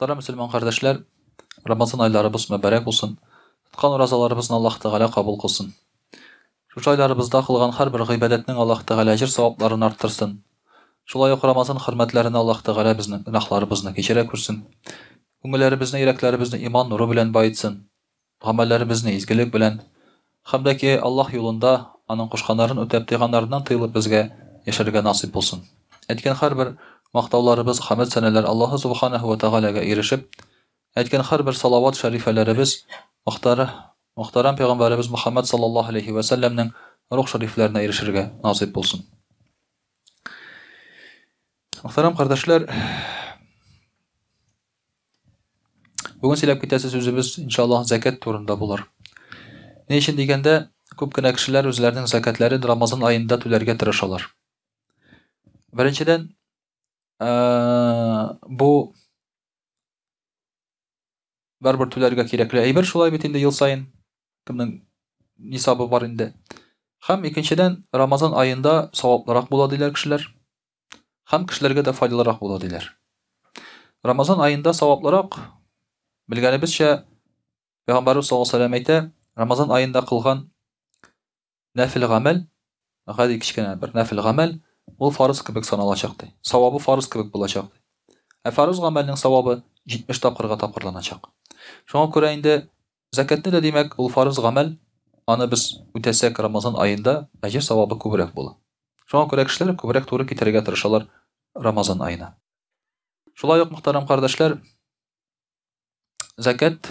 Мөхтәрәм мөселман кардәшләр, Рамазан айларыбыз мөбарәк булсын. Тоткан уразаларыбызны Аллаһ Тәгалә кабул кылсын. Шушы айларыбызда кылган һәрбер гыйбадәтнең Аллаһ Тәгалә әҗер-савапларын арттырсын. Шулай ук Рамазан хөрмәтләренә Аллаһ Тәгалә безнең гөнаһларыбызны кичерә күрсен. Күңелләребезне, йөрәкләребезне иман нуры белән баетсын. Гамәлләребезне изгелек белән һәм дә ки Аллаһ юлында Аның кушканнарын үтәп, тыйганнарыннан тыелып безгә яшәргә насыйп булсын. Әйткән һәрбер мактауларыбыз, хәмед-сәнәләр Аллаһы Субханаһу вә Тәгаләгә ирешеп, әйткән һәрбер салават шәрифәләребез мөхтәр мөхтәрәм пәйгамбәребез Мөхәммәд саллаллаһу алейһи вә сәлләмнең рух шәрифләренә ирешергә насыйп булсын. Мөхтәрәм кардәшләр, Бүген сөйләп китәсе сүзебез, иншаллаһ, зәкят турында булыр. Ни өчен дигәндә, күп кенә кешеләр үзләренең зәкятләрен Рамазан аенда түләргә тырышалар. Беренчедән, бу барыбер түләргә кирәкле әйбер шулай бит инде ел саен. Кемнең нисабы бар инде. Һәм икенчедән, Рамазан аенда саваплырак була диләр кешеләр. Һәм кешеләргә дә файдалырак була диләр. Рамазан аенда саваплырак, белгәнебезчә, Пәйгамбәрбез саллаллаһу алейһи вәсәлләм әйтә, Рамазан аенда кылган нәфил гамәл, гади кечкенә бер нәфил гамәл, ул фарыз кебек саналачак ди. Савабы фарыз кебек булачак ди. Ә фарыз гамәлнең савабы 70 тапкырга тапкырланачак. Шуңа күрә инде зәкәтне дә, димәк, ул фарыз гамәл, аны без үтәсәк Рамазан аенда әҗер савабы күбрәк була. Шуңа күрә кешеләр күбрәк туры китерергә тырышалар Рамазан аена. Шулай ук, мөхтәрәм кардәшләр, зәкәт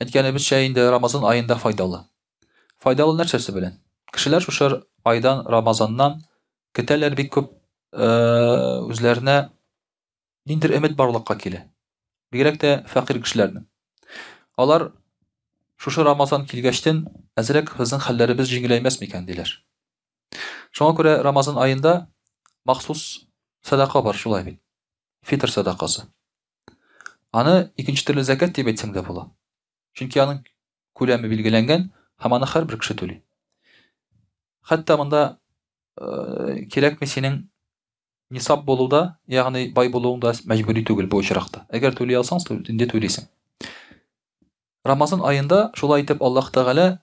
әйткәнебезчә инде Рамазан аенда файдалы. Файдалы нәрсәсе белән? Кешеләр шушы айдан, Рамазаннан көтәләр бик күп үзләренә ниндер өмет барлыкка килә. Бигрәк тә фәкыйрь кешеләрнең. Алар шушы Рамазан килгәчтен әзрәк безнең хәлләребез җиңеләймәс микән диләр. Шуңа күрә Рамазан аенда махсус садака бар шулай бит. Фитр садакасы. Аны икенче төрле зәкят дип әйтсәң дә була. Чөнки аның күләме билгеләнгән һәм аны һәрбер кеше түли. Хәтта монда э, кирәкми синең нисаб булу да, ягъни бай булуың да мәҗбүри түгел бу очракта. Әгәр түли алсаң, инде түлисең. Рамазан аенда шулай итеп Аллаһ Тәгалә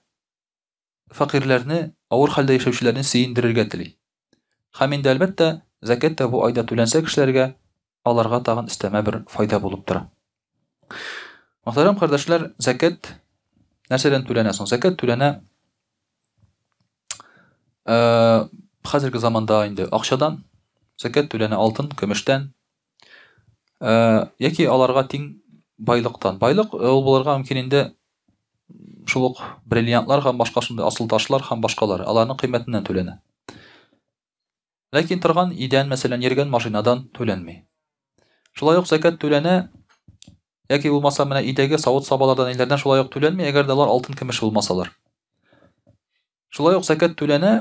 фәкыйрьләрне, авыр хәлдә яшәүчеләрне сөендерергә тели. Һәм инде, әлбәттә, зәкят тә бу айда түләнсә кешеләргә, аларга тагын өстәмә бер файда булып тора. Мөхтәрәм кардәшләр, зәкят нәрсәдән түләнә соң? Зәкят түләнә э, хәзерге заманда инде акчадан, зәкят түләнә алтын, көмештән, э, яки аларга тиң байлыктан. Байлык э, ул булырга мөмкин инде шул ук бриллиантлар һәм башка шундый асыл ташлар һәм башкалар. Аларның кыйммәтеннән түләнә. Ләкин торган идән, мәсәлән, йөргән машинадан түләнми. Шулай ук зәкят түләнә, яки булмаса менә өйдәге савыт-сабалардан, ниләрдән шулай ук түләнми, әгәр дә алар алтын көмеш булмасалар. Шулай ук зәкят түләнә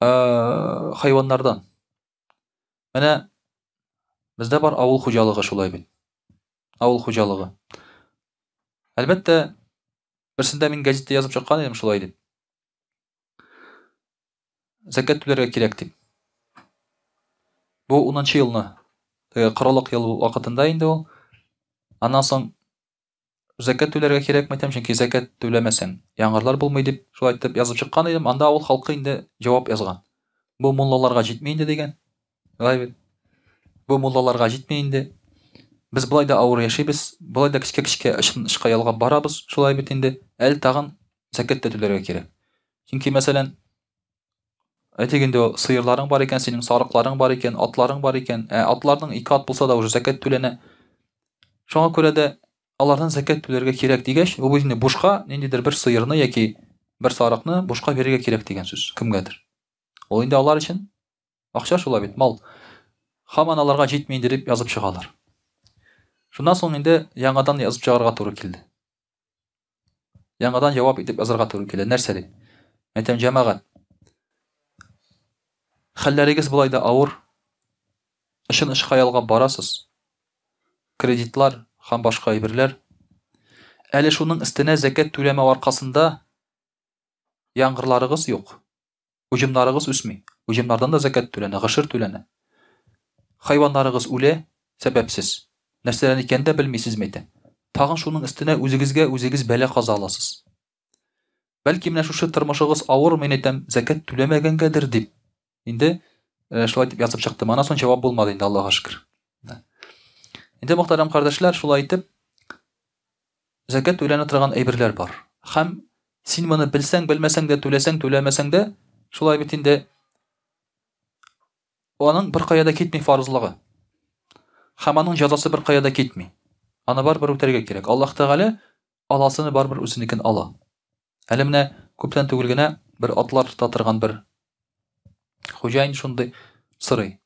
э, хайваннардан. Менә бездә бар авыл хуҗалыгы шулай бит. Авыл хуҗалыгы. Әлбәттә, берсендә мин газетта язып чыккан идем шулай дип. Зәкят түләргә кирәк дип. Бу 10 елны, теге корылык ел вакытында инде ул. Аннан соң зәкят түләргә кирәк мәйтәм, чөнки зәкят түләмәсәң, яңгырлар булмый дип шулай итеп язып чыккан идем. Анда авыл халкы инде җавап язган. Бу муллаларга җитми инде дигән. Шулай бит. Бу муллаларга җитми инде. Без болай да авыр яшибез, болай да кечкә-кечкә очын очка ялгап барабыз, шулай бит инде. Әле тагын зәкят тә түләргә кирәк. Чөнки, мәсәлән, әйтик инде, сыерларың бар икән, синең сарыкларың бар икән, атларың бар икән, ә атларның ике ат булса да уже зәкят түләнә. Шуңа күрә дә алардан зәкят түләргә кирәк дигәч, бу инде бушка ниндидер бер сыерны яки бер сарыкны бушка бирергә кирәк дигән сүз кемгәдер. Ул инде алар өчен акча шулай бит, мал. Һаман аларга җитми инде дип язып чыгалар. Шуннан соң инде яңадан язып чыгарга туры килде. Яңадан җавап итеп язарга туры килә. Нәрсә дип? Әйтәм, җәмәгать. Хәлләрегез болай да авыр. Очын очка ялгап барасыз. Кредитлар һәм башка әйберләр. Әле шуның өстенә зәкят түләмәү аркасында яңгырларыгыз юк. Уҗымнарыгыз үсми. Уҗымнардан да зәкят түләнә, гошер түләнә. Хайваннарыгыз үлә. Сәбәпсез. Нәрсәдән икәнен дә белмисез, мәйтәм. Тагын шуның өстенә үзегезгә үзегез бәла каза аласыз. Бәлки менә шушы тормышыгыз авыр, мин әйтәм, зәкят түләмәгәнгәдер дип. Инде э, шулай дип язып чыктым. Аннан соң җавап булмады инде, Аллаһка шөкер. Инде мөхтәрәм кардәшләр, шулай итеп зәкят түләнә торган әйберләр бар. Һәм син моны белсәң, белмәсәң дә, түләсәң, түләмәсәң дә, шулай бит инде аның беркая да китми фарызлыгы. Һәм аның җәзасы беркая да китми. Аны барыбер үтәргә кирәк. Аллаһ Тәгалә аласыны барыбер үзенекен ала. Әле менә күптән түгел генә бер атлар тота торган бер хуҗаин шундый сорый.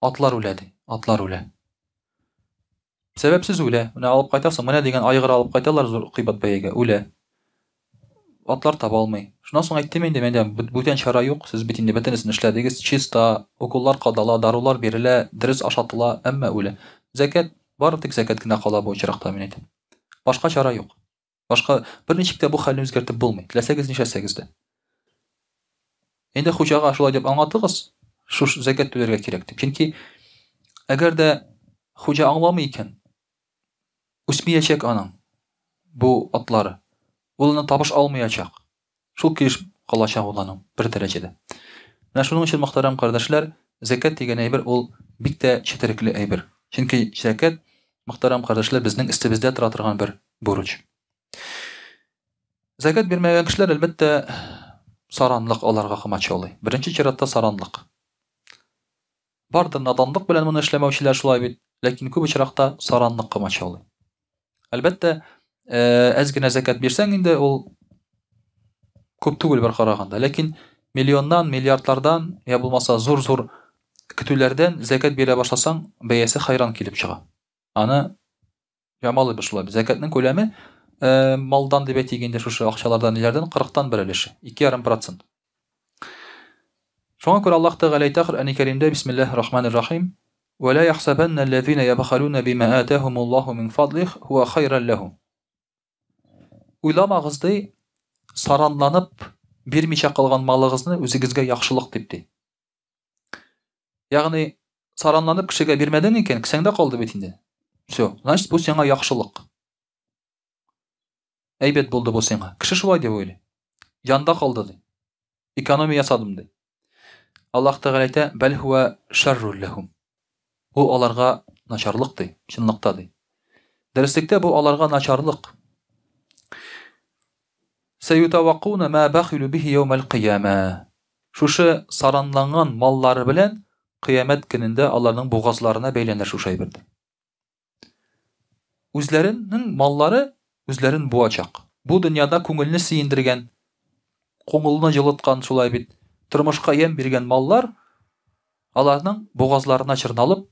Атлар үлә ди, атлар үлә. Сәбәпсез үлә. Менә алып кайтасың, менә дигән айгыр алып кайталар зур кыйбат бәягә, үлә. Атлар таба алмый. Шуннан соң әйттем инде, менә бүтән чара юк, сез бит инде бөтенесен эшләдегез, чиста, уколлар кадала, дарулар бирелә, дөрес ашатыла, әмма үлә. Зәкят, бары тик зәкят кенә кала бу очракта, мин әйтәм. Башка чара юк. Башка берничек тә бу хәлне үзгәртеп булмый. Теләсәгез нишләсәгез дә. Инде хуҗага шулай дип аңлатыгыз, шуш зәкят түләргә кирәк дип. Чөнки әгәр дә хуҗа аңламый икән, үсмиячәк аның бу атлары. Ул аны табыш алмаячак. Шул килеш калачак ул аның бер дәрәҗәдә. Менә шуның өчен, мөхтәрәм кардәшләр, зәкят дигән әйбер ул бик тә четерекле әйбер. Чөнки зәкят, мөхтәрәм кардәшләр, безнең өстебездә тора торган бер бурыч. Зәкят бирмәгән кешеләр, әлбәттә, саранлык аларга комачаулый. Беренче чиратта саранлык. Бардыр наданлык белән моны эшләмәүчеләр шулай бит, ләкин күп очракта саранлык комачаулый. Әлбәттә, э, әз генә зәкят бирсәң инде ул күп түгел бер караганда, ләкин миллионнан, миллиардлардан я булмаса зур-зур көтүләрдән зәкят бирә башласаң, бәясе хайран килеп чыга. Аны Чамалыйбыз шулай. Зәкятнең күләме э, малдан дип әйтик инде шушы акчалардан ниләрдән 40-тан бер өлеше, 2,5%. Шуңа күрә Аллаһ Тәгалә әйтә Коръәни Кәримдә Бисмиллаһир Рахманир Рахим Ва ла яхсабанна аллазина ябхалуна бима атахумуллаһу мин фадлих хуа хайран лахум. Уйламагыз ди, саранланып бирмичә калган малыгызны үзегезгә яхшылык дип ди. Ягъни саранланып кешегә бирмәдең икән, кесәңдә калды бит инде. Все, значит, бу сиңа яхшылык. Әйбәт булды бу сиңа. Кеше шулай дип уйлый. Янда калды ди. Экономия ясадым ди. Аллаһ Тәгалә әйтә, бәл хуа шаррул ләһум. Бу аларга начарлык ди, чынлыкта ди. Дөреслектә бу аларга начарлык. Сәютавакуна ма бахилу бихи яумал кыяма. Шушы саранланган маллары белән кыямәт көнендә аларның бугазларына бәйләнер шушы әйбер. Үзләренең маллары үзләрен буачак. Бу дөньяда күңелне сөендергән, күңелне җылыткан шулай бит, тормышка ямь биргән маллар аларның бугазларына чорналып,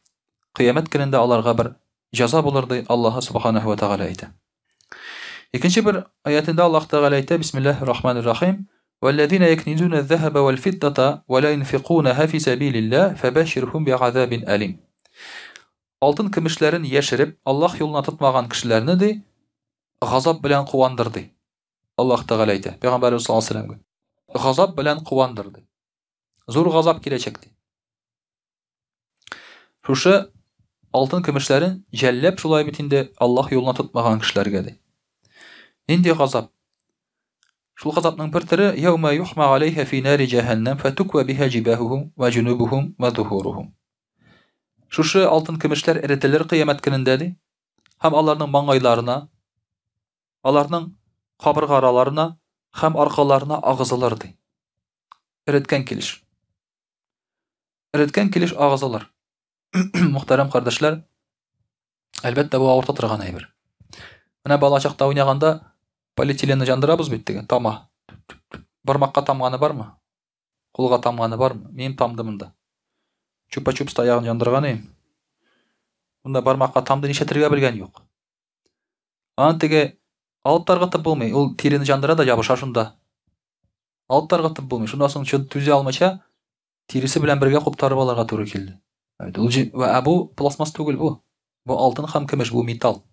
кыямәт көнендә аларга бер җәза булыр ди Аллаһы субханаһу ва тәгалә әйтә. Икенче бер аятендә Аллаһ Тәгалә әйтә, Бисмиллаһир Рахманир Рахим, Вәлләзина якнизуна зәһәбә вәл фиддата вә ла юнфикунаһа фи сәбилиллаһ фәбәшширһум би'азабин алим. Алтын көмешләрен яшереп, Аллаһ юлына тотмаган кешеләрне ди, газап белән куандыр ди. Аллаһ Тәгалә әйтә, Пәйгамбәребез саллаллаһу алейһи вәсәлләмгә. Газап белән куандыр ди. Зур газап киләчәк ди. Шушы алтын көмешләрен җәлләп шулай бит инде Аллаһ юлына тотмаган кешеләргә ди. Нинди газап? Шул газапның бер төре яума юхма алейха фи нари җәһәннәм фатуква биха җибахухум ва җунубухум ва зухурухум. Шушы алтын көмешләр эретелер кыямәт көнендә ди. Һәм аларның маңгайларына, аларның кабырга араларына һәм аркаларына агызылыр ди. Эреткән килеш. Эреткән килеш агызылыр. Мөхтәрәм кардәшләр, әлбәттә, бу авырта торган әйбер. Менә бала чакта уйнаганда полиэтиленны жандырабыз бит теге, тама. Бармакка тамганы бармы? Кулга тамганы бармы? Мин тамды монда. Чупа-чупс таягын яндырган идем. Монда бармакка тамды нишләтергә белгән юк. Аны теге алып таргытып булмый, ул тирене жандыра да ябыша шунда. Алып таргытып булмый. Шуннан соң түзә алмыйча тиресе белән бергә куптарып алырга туры килде. Ул ә бу пластмасс түгел бу. Бу алтын һәм көмеш, бу металл.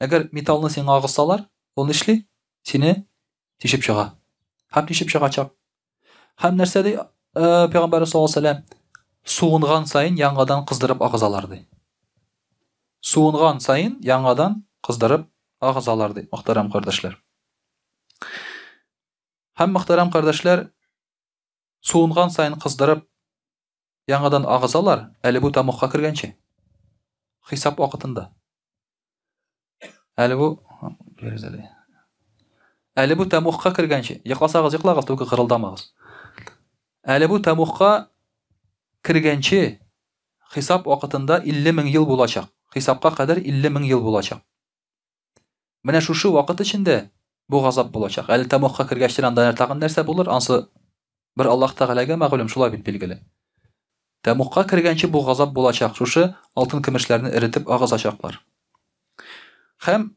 Әгәр металлны сиңа агызсалар, ул нишли? Сине тишеп чыга. Һәм тишеп чыгачак. Һәм нәрсә ди э, Пәйгамбәр саллаллаһу алейһи вәсәлләм? Суынган саен яңадан кыздырып агызалар, ди. Суынган саен яңадан кыздырып агызалар, ди, мөхтәрәм кардәшләр. Һәм, мөхтәрәм кардәшләр, суынган саен кыздырып яңадан агызалар, әле бу тәмугка кергәнче. Хисап вакытында. Әле бу Әле бу тәмугка кергәнче, йокласагыз йоклагыз, түгел кырылдамагыз. Әле бу тәмугка кергәнче хисап вакытында 50 мең ел булачак. Хисапка кадәр 50 мең ел булачак. Менә шушы вакыт эчендә бу газап булачак. Әле тәмугка кергәч анда тагын нәрсә булыр? Ансы бер Аллаһ Тәгаләгә мәгълүм, шулай бит билгеле. Тәмугка кергәнче бу газап булачак, шушы алтын көмешләрне эретеп агызачаклар. Һәм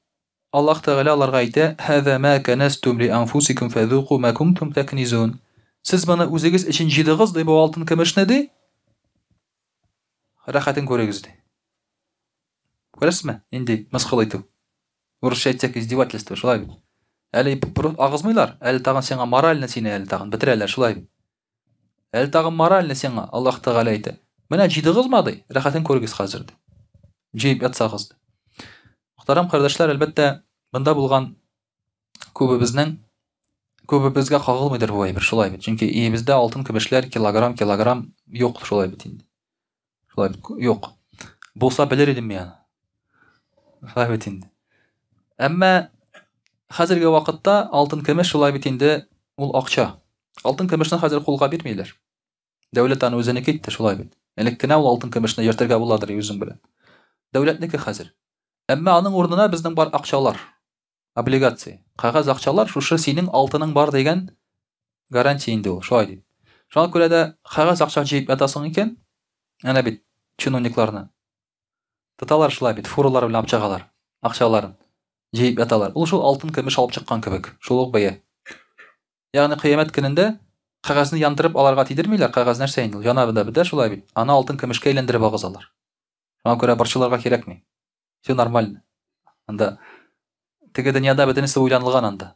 Аллаһ Тәгалә аларга әйтә: "Һаза ма канастум ли анфусикум фазуку ма кунтум такнизун." Сез моны үзегез өчен җыйдыгыз, ди, бу алтын көмешне, ди. Рәхәтен күрегез, ди. Күрәсезме, нинди мыскыл итү? Урысча әйтсәк, издевательство, шулай бит. Әле агызмыйлар, әле тагын сиңа морально сине әле тагын бетерәләр, шулай бит. Әле тагын морально сиңа Аллаһ Тәгалә әйтә. Менә җыйдыгызмы ди, рәхәтен күрегез хәзер ди. Җыеп ятсагыз ди. Мөхтәрәм кардәшләр, әлбәттә, монда булган күбебезнең күбебезгә кагылмыйдыр бу әйбер, шулай бит. Чөнки өебездә алтын көмешләр килограмм-килограмм юк, шулай бит инде. Шулай бит, юк. Булса белер идем мин аны. Шулай бит инде. Әмма хәзерге вакытта алтын көмеш шулай бит инде ул акча. Алтын көмешне хәзер кулга бирмиләр. Дәүләт аны үзенеке итте, шулай бит. Элек кенә ул алтын көмешне йөртергә буладыр үзең белән. Дәүләтнеке хәзер. Әмма аның урынына безнең бар акчалар. Облигация. Кәгазь акчалар шушы синең алтының бар дигән гарантия инде ул, шулай дип. Шуңа күрә дә кәгазь акча җыеп ятасың икән, әнә бит чиновникларны тоталар шулай бит, фуралар белән алып чыгалар акчаларын. Җыеп яталар. Ул шул алтын көмеш алып чыккан кебек, шул ук бәя. Ягъни кыямәт көнендә кәгазьне яндырып аларга тидермиләр, кәгазь нәрсә инде ул, яна да бетә шулай бит. Аны алтын көмешкә әйләндереп агызалар. Шуңа күрә борчылырга кирәкми. Все нормально. Анда теге дөньяда бөтенесе уйланылган анда.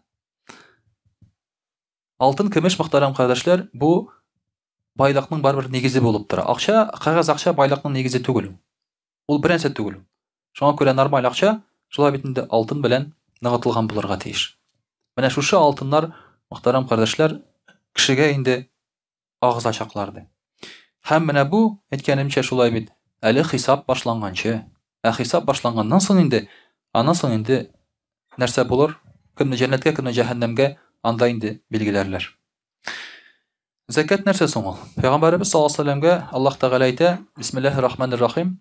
Алтын, көмеш, мөхтәрәм кардәшләр, бу байлыкның барыбер нигезе булып тора. Акча, кәгазь акча байлыкның нигезе түгел. Ул бернәрсә түгел. Шуңа күрә нормаль акча шулай бит инде алтын белән ныгытылган булырга тиеш. Менә шушы алтыннар, мөхтәрәм кардәшләр, кешегә инде агызачаклар ди. Һәм менә бу, әйткәнемчә, шулай бит, әле хисап башланганчы. Ә хисап башланганнан соң инде, аннан соң инде нәрсә булыр? Кемне җәннәткә, кемне җәһәннәмгә, анда инде билгеләрләр. Зәкәт нәрсә соң ул? Пәйгамбәребез саллаллаһу алейһи вәсәлләмгә Аллаһ Тәгалә әйтә: Бисмиллаһир рахманир рахим.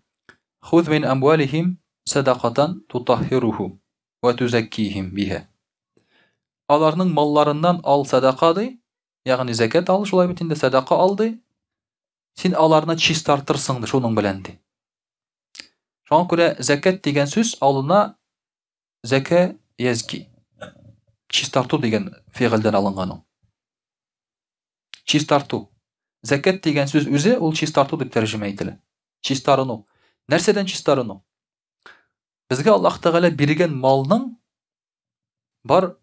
Хуз мин амвалихим садакатан тутаххирухум ва тузаккихим биха. Аларның малларыннан ал садака ди, ягъни зәкәт ал, шулай бит инде садака ал ди. Син аларны чистартырсың ди шуның белән ди. Шуңа күрә зәкәт дигән сүз алына зәкә язки. Чистарту дигән фигыльдән алынган ул. Чистарту. Зәкәт дигән сүз үзе ул чистарту дип тәрҗемә ителә. Чистарыну. Нәрсәдән чистарыну? Безгә Аллаһ Тәгалә биргән малның бар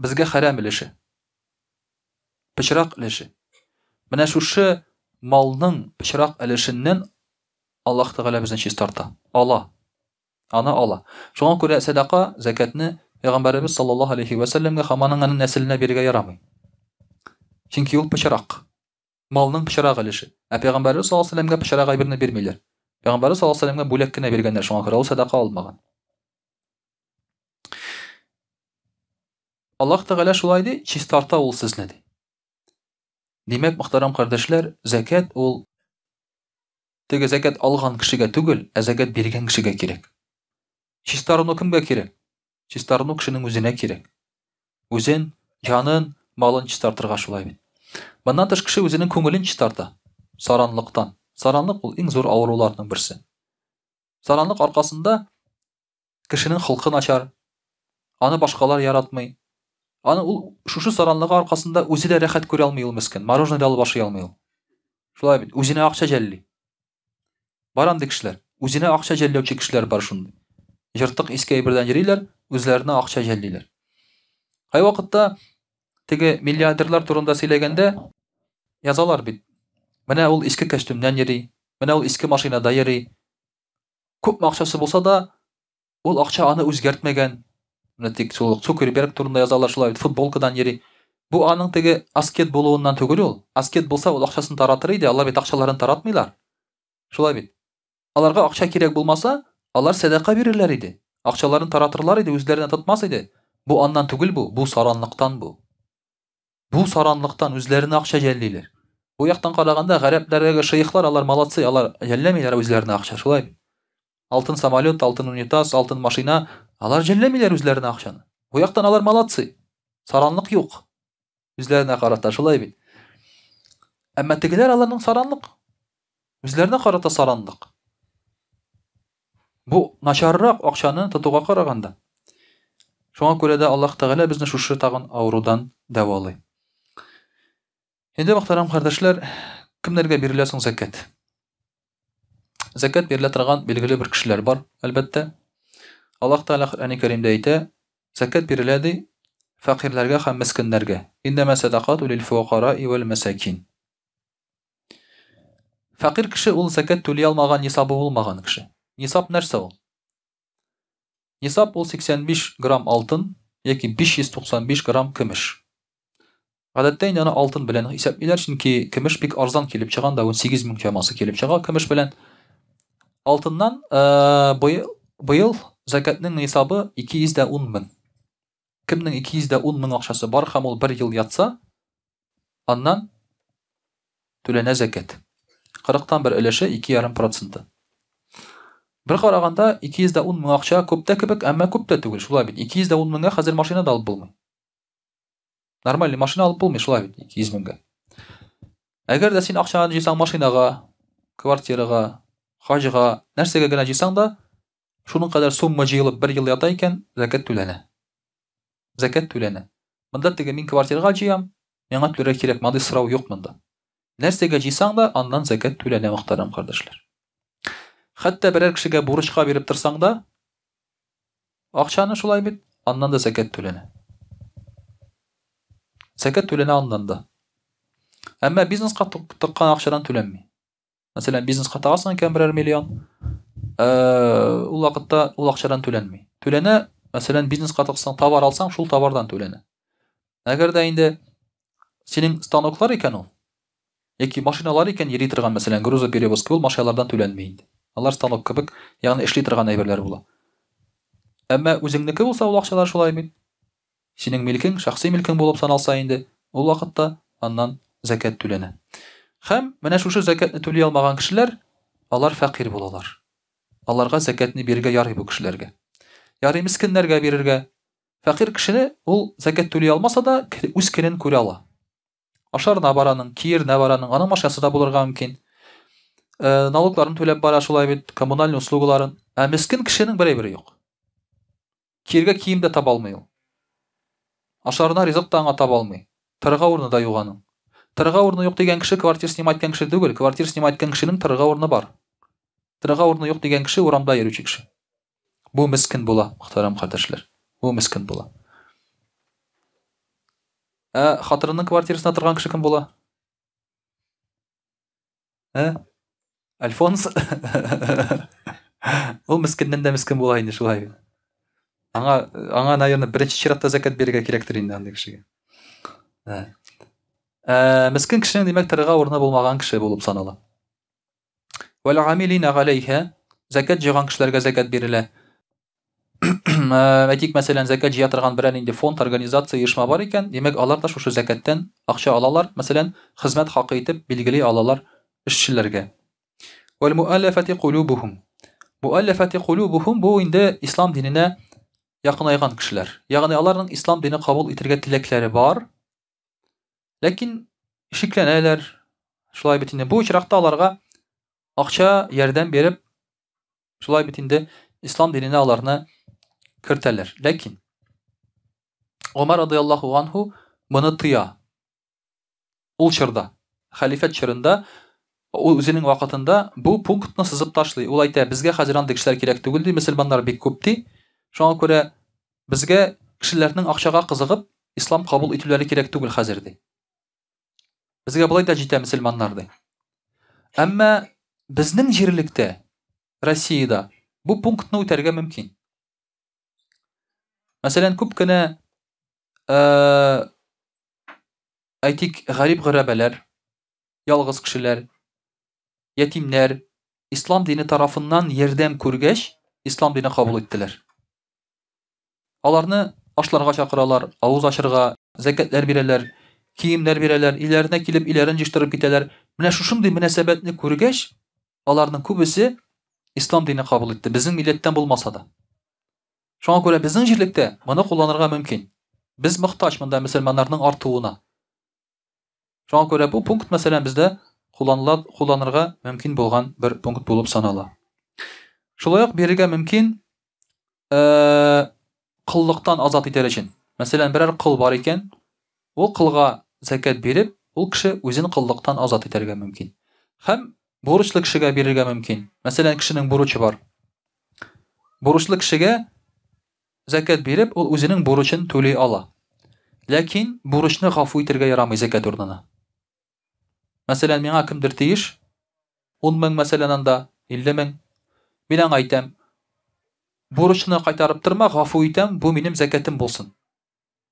безгә хәрам өлеше. Пычрак өлеше. Менә шушы малның пычрак өлешеннән Аллаһ Тәгалә безне чистарта. Ала. Аны ала. Шуңа күрә сәдака, зәкәтне Пәйгамбәребез саллаллаһу алейхи ва сәлләмгә һәм аның нәселенә бирергә ярамый. Чөнки ул пычрак. Малның пычрак өлеше. Ә Пәйгамбәребез саллаллаһу алейһи ва сәлләмгә пычрак әйберне бирмиләр. Пәйгамбәребез саллаллаһу алейһи ва сәлләмгә бүләк кенә биргәннәр, шуңа күрә ул сәдака алмаган. Аллаһ Тәгалә шулай ди, чистарта ул сезне ди. Димәк, мөхтәрәм кардәшләр, зәкят ул теге зәкят алган кешегә түгел, ә зәкят биргән кешегә кирәк. Чистарыну кемгә кирәк? Чистарыну кешенең үзенә кирәк. Үзен, җанын, малын чистартырга шулай бит. Моннан тыш кеше үзенең күңелен чистарта. Саранлыктан. Саранлык ул иң зур авыруларның берсе. Саранлык аркасында кешенең холкы начар, аны башкалар яратмый. Аны ул шушы саранлыгы аркасында үзе дә рәхәт күрә алмый ул мескен. Мороженое да алып ашый алмый ул. Шулай бит, үзенә акча жәлли. Бар андый кешеләр. Үзенә акча жәлләүче кешеләр бар шундый. Җыртык иске әйбердән йөриләр, үзләренә акча жәллиләр. Кайвакытта теге миллиардерлар турында сөйләгәндә язалар бит. Менә ул иске костюмнан йөри, менә ул иске машинада йөри. Күпме акчасы булса да, ул акча аны үзгәртмәгән. Менә тик шул Цукерберг турында язалар, шулай бит, футболкадан йөри. Бу аның теге аскет булуыннан түгел ул. Аскет булса, ул акчасын таратыр иде, алар бит акчаларын таратмыйлар. Шулай бит. Аларга акча кирәк булмаса, алар сәдака бирерләр иде. Акчаларын таратырлар иде, үзләренә тотмас иде. Бу аннан түгел бу, бу саранлыктан бу. Бу саранлыктан үзләренә акча жәллиләр. Бу яктан караганда, гарәпләрдәге шейхлар, алар молодцы, алар жәлләмиләр үзләренә акча, шулай бит. Алтын самолет, алтын унитаз, алтын машина, алар жәлләмиләр үзләренә акчаны. Бу яктан алар молодцы. Саранлык юк. Үзләренә карата, шулай бит. Әмма тегеләр аларның саранлык. Үзләренә карата саранлык. Бу начаррак акчаны тотуга караганда. Шуңа күрә дә Аллаһ Тәгалә безне шушы тагын авырудан дәвалый. Инде мөхтәрәм кардәшләр, кемнәргә бирелә соң зәкят? Зәкят бирелә торган билгеле бер кешеләр бар, әлбәттә. Аллаһ Тәгалә Коръәни Кәримдә әйтә, зәкят бирелә ди фәкыйрьләргә һәм мескеннәргә. Иннәмә сәдакату лил фукараи вәл мәсакин. Фәкыйрь кеше ул зәкят түли алмаган нисабы булмаган кеше. Нисаб нәрсә ул? Нисаб ул 85 грамм алтын яки 595 грамм көмеш. Гадәттә инде аны алтын белән исәплиләр, чөнки көмеш бик арзан килеп чыга, анда 18 мең чамасы килеп чыга көмеш белән. Алтыннан быел, быел закатның нисабы 210 мең. Кемнең 210 мең акчасы бар һәм ул бер ел ятса, Аннан түләнә зәкят. Кырыктан бер өлеше, 2,5 проценты. Бер караганда, 210 мең акча күп тә кебек, әмма күп тә түгел, шулай бит. 210 меңгә хәзер машина да алып булмый. Нормальный машина алып булмый, шулай бит, 200 меңгә. Әгәр дә син акчаны җыйсаң машинага, квартирага, хаҗга, нәрсәгә генә җыйсаң да, шуның кадәр сумма җыелып бер ел ята икән, зәкят түләнә. Зәкят түләнә. Монда теге мин квартирага җыям, миңа түләргә кирәк, мондый сорау юк монда. Нәрсәгә җыйсаң да, аннан зәкят түләнә, мөхтәрәм кардәшләр. Хәтта берәр кешегә бурычка биреп торсаң да, акчаны шулай бит, аннан да зәкят түләнә. Зәкят түләнә аннан да. Әмма бизнеска тыккан акчадан түләнми. Мәсәлән, бизнеска тагасың икән берәр миллион, ул вакытта ул акчадан түләнми. Түләнә, мәсәлән, бизнеска тыксаң, товар алсаң, шул товардан түләнә. Әгәр дә инде синең станоклар икән ул, яки машиналар икән йөри торган, мәсәлән, грузоперевозка, ул машиналардан түләнми инде. Алар станок кебек, ягъни эшли торган әйберләр була. Әмма үзеңнеке булса ул акчалар шулай бит. Синең милкең шәхси милкең булып саналса инде, ул вакытта аннан зәкят түләнә. Һәм менә шушы зәкятне түли алмаган кешеләр, алар фәкыйрь булалар. Аларга зәкятне бирергә ярый бу кешеләргә. Ярый мескеннәргә бирергә. Фәкыйрь кешене ул зәкят түли алмаса да, үз көнен күрә ала. Ашарына бар аның, киеренә бар аның, аның машинасы да булырга мөмкин. Налогларын түләп бара шулай бит, коммунальный услугаларын. Ә мескен кешенең бер әйбере юк. Киергә кием дә таба алмый ул. Ашарына ризык та аңа таба алмый. Торырга урыны да юк аның. Торырга урыны юк дигән кеше квартир снимать иткән кеше түгел. Квартир снимать иткән кешенең торырга урыны бар. Торырга урыны юк дигән кеше урамда йөрүче кеше. Бу мескен була, мөхтәрәм кардәшләр. Бу мескен була. Ә хатынының квартирасында торган кеше кем була? Ә? Альфонс? Ул мескеннән дә мескен була инде шулай. Аңа, аңа, наверное, беренче чиратта зәкят бирергә кирәктер инде андый кешегә. Ә. Ә, мескен кешенең, димәк, торырга урыны булмаган кеше булып санала. Вәл амилина галәйһә, зәкят җыйган кешеләргә зәкят бирелә. Әйтик, мәсәлән, зәкят җыя торган берәр нинди фонд, организация, оешма бар икән, димәк, алар да шушы зәкяттән акча алалар, мәсәлән, хезмәт хакы итеп билгели алалар эшчеләргә. Вәл муаллафати кулубухум. Муаллафати кулубухум бу инде ислам диненә якынайган кешеләр. Ягъни аларның ислам дине кабул итәргә теләкләре бар, ләкин шикләнәләр. Шулай бит инде бу очракта аларга акча ярдәм биреп Шулай бит инде ислам диненә аларны кертәләр. Ләкин Гомәр радыяллаһу анһу моны тыя. Ул чорда, хәлифәт чорында ул үзенең вакытында бу пунктны сызып ташлый. Ул әйтә, безгә хәзер андый кешеләр кирәк түгел ди, мөселманнар бик күп ди. Шуңа күрә безгә кешеләрнең акчага кызыгып ислам кабул итүләре кирәк түгел хәзер ди. Безгә болай да җитә мөселманнар ди. Әмма безнең җирлектә, Россиядә бу пунктны үтәргә мөмкин. Мәсәлән, күп кенә әйтик, гарип-гөрәбәләр, ялгыз кешеләр, ятимнәр ислам дине тарафыннан ярдәм күргәч, ислам дине кабул иттеләр. Аларны ашларга чакыралар, авыз ачырга, зәкәтләр бирәләр, киемнәр бирәләр, өйләренә килеп өйләрен җыештырып китәләр. Менә шушындый мөнәсәбәтне күргәч, аларның күбесе ислам дине кабул итте, безнең милләттән булмаса да. Шуңа күрә безнең җирлектә моны кулланырга мөмкин. Без мохтаҗ монда мөселманнарның артуына. Шуңа күрә бу пункт, мәсәлән, бездә кулланыла, кулланырга мөмкин булган бер пункт булып санала. Шулай ук бирергә мөмкин э, коллыктан азат итәр өчен. Мәсәлән, берәр кол бар икән, ул колга зәкят биреп, ул кеше үзен коллыктан азат итәргә мөмкин. Һәм бурычлы кешегә бирергә мөмкин. Мәсәлән, кешенең бурычы бар. Бурычлы кешегә Зәкят биреп, ул үзенең бурычын түли ала. Ләкин бурычны гафу итәргә ярамый зәкят урынына. Мәсәлән, миңа кемдер тиеш, 10 мең, мәсәлән, анда 50 мең. Мин аңа әйтәм, бурычны кайтарып торма, гафу итәм, бу минем зәкятем булсын.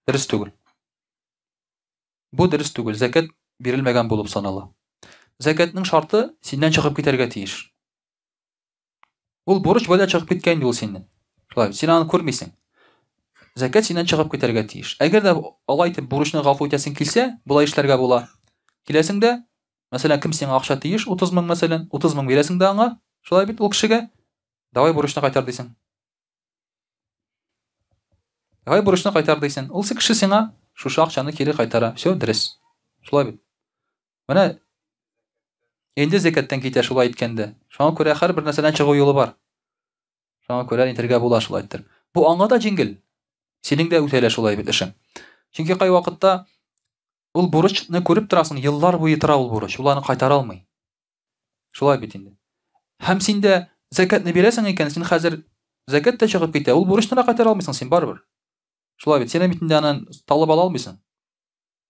Дөрес түгел. Бу дөрес түгел, зәкят бирелмәгән булып санала. Зәкятнең шарты синнән чыгып китәргә тиеш. Ул бурыч бәлә чыгып киткән инде ул синнән. Шулай, син аны күрмисең. Зәкят синнән чыгып китәргә тиеш. Әгәр дә алай итеп бурычны гафу итәсең килсә, болай эшләргә була. Киләсең дә, мәсәлән, кем сиңа акча тиеш, 30 мең мәсәлән, 30 мең бирәсең дә аңа, шулай бит ул кешегә, давай бурычны кайтар дисең. Давай бурычны кайтар дисең. Ул кеше сиңа шушы акчаны кире кайтара. Все, дөрес. Шулай бит. Менә инде зәкәттән китә шулай әйткәндә. Шуңа күрә һәрбер нәрсәдән чыгу юлы бар. Шуңа күрә нитергә була шулай иттереп. Бу аңа да җиңел. Синең дә үтәлә шулай бит эшең. Чөнки кай вакытта ул бурычны күреп торасың, еллар буе тора ул бурыч, ул аны кайтара алмый. Шулай бит инде. Һәм син дә зәкәтне бирәсең икән, син хәзер зәкәт тә чыгып китә, ул бурычны да кайтара алмыйсың син барыбер. Шулай бит, син бит инде аны талып ала алмыйсың.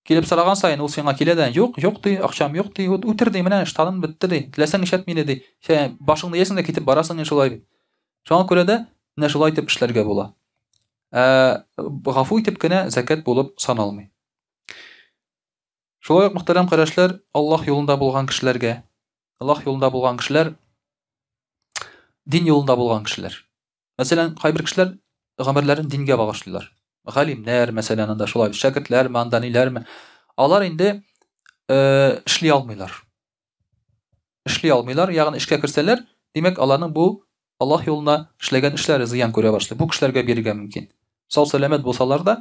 Килеп сораган саен ул сиңа килә дә, юк, юк ди, акчам юк ди, вот үтер ди, менә штаным бетте ди, теләсәң нишләт мине ди. Син башыңны иясең дә китеп барасың инде шулай бит. Шуңа күрә дә менә шулай итеп эшләргә була. Ә гафу итеп кенә зәкят булып саналмый. Шулай ук, мөхтәрәм кардәшләр, Аллаһ юлында булган кешеләргә, Аллаһ юлында булган кешеләр дин юлында булган кешеләр. Мәсәлән, кайбер кешеләр гомерләрен дингә багышлыйлар. Галимнәр, мәсәлән, анда шулай шәкертләрме, анда ниләрме. Алар инде э, эшли алмыйлар. Эшли алмыйлар, ягъни эшкә керсәләр, димәк, аларның бу Аллаһ юлына эшләгән эшләре зыян күрә башлый. Бу кешеләргә бирергә мөмкин. Сау сәламәт булсалар да,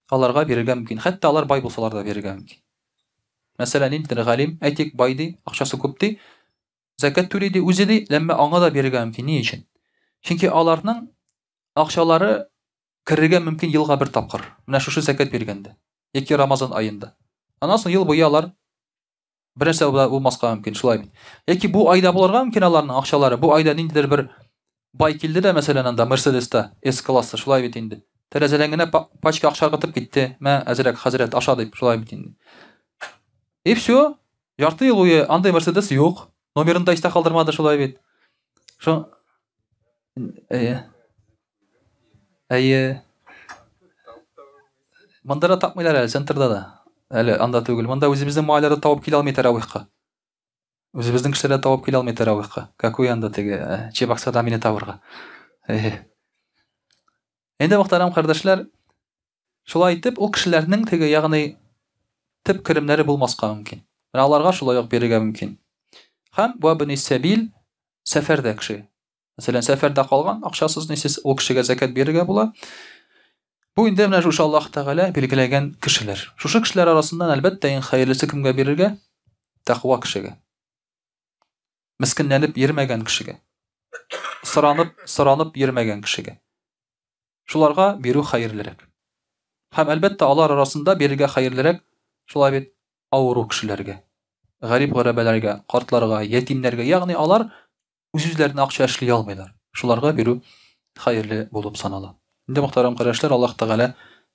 аларга бирергә мөмкин. Хәтта алар бай булсалар да бирергә мөмкин. Мәсәлән, ниндидер галим, әйтик, бай ди, акчасы күп ди, Зәкят түли ди, үзе ди, ләмма аңа да бирергә мөмкин. Ни өчен? Чөнки аларның акчалары керергә мөмкин елга бер тапкыр. Менә шушы зәкят биргәндә яки Рамазан аенда. Аннан соң ел буе алар бер нәрсә булмаска мөмкин, шулай бит. Яки бу айда булырга мөмкин аларның акчалары. Бу айда ниндидер бер бай килде дә, мәсәлән, анда Мерседеста, S классы, шулай бит инде. Тәрәзәдән генә пачка акча ыргытып китте. Мә, әзрәк, хәзрәт, аша дип, шулай бит инде. И все, Ярты ел буе андый Мерседес юк. Номерын да истә калдырмады шулай бит. Шо Әйе. Әйе. Монда да тапмыйлар әле, центрда да. Әле анда түгел. Монда үзебезнең малайлар да табып килә алмый тәравихка. Үзебезнең кешеләр дә табып килә алмый тәравихка. Какой анда теге э, Чебоксарда мине табырга. Әйе. Инде мөхтәрәм кардәшләр, Шулай итеп, ул кешеләрнең теге, ягъни төп керемнәре булмаска мөмкин. Менә аларга шулай ук бирергә мөмкин. Һәм вә бни сәбил сәфәрдә кеше. Мәсәлән, сәфәрдә калган, акчасыз, нисез, ул кешегә зәкят бирергә була. Бу инде менә шушы Аллаһ Тәгалә билгеләгән кешеләр. Шушы кешеләр арасыннан, әлбәттә, иң хәерлесе кемгә бирергә? Тәкъва кешегә. Мескенләнеп йөрмәгән кешегә. Соранып, соранып йөрмәгән кешегә. Шуларга бирү хәерлерәк. Һәм, әлбәттә, алар арасында бирергә хәерлерәк, шулай бит, авыру кешеләргә, гарип-гәрәбәләргә, картларга, ятимнәргә, ягъни алар үз-үзләренә акча эшли алмыйлар. Шуларга бирү хәерле булып санала. Инде, мөхтәрәм кардәшләр, Аллаһ Тәгалә